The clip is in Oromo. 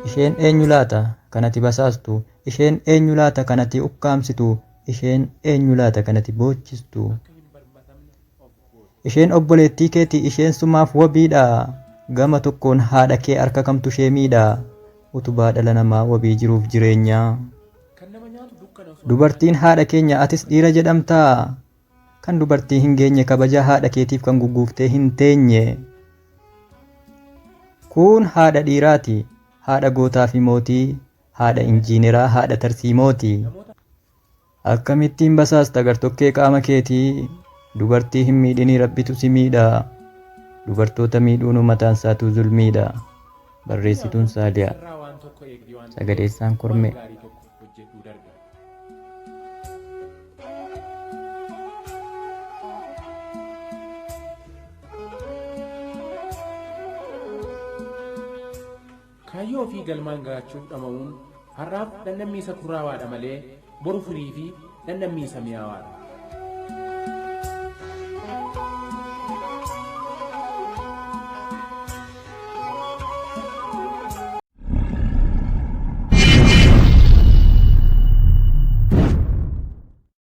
Isheen eenyu laata kan ati basaastu? Isheen eenyu laata kan ati ukkaamsitu? Isheen eenyu laata kan ati boochistu? Isheen obboleettii keeti, isheen sumaaf wabiidha. Gama tokkoon haadha kee harka kamtu ishee miidha? Utubaa dhala namaa wabii jiruuf jireenyaa. Dubartiin haadha keenya atis dhiira jedhamtaa? Kan dubartii hin geenye kabaja haadha keetiif kan gugguuftee hin teenye. Kun haadha dhiiraati. Haadha gootaa fi mootii, haadha injiineraa, haadha tarsiimooti. Akkamittiin basaasta gartokkee qaama keetii? Dubartii hin miidhinii rabbitu si miidha. Dubartoota miidhuunuu mataan isaatuu zulmiidha. Barreessituun Saaliyaa. Sagaleessaan Kormee. Kaayyoo ofii galmaan ga'achuuf dhama'uun har'aaf dhandhammiisa kurraawaadha malee boru firii fi dhandhammiisa mi'aawaadha.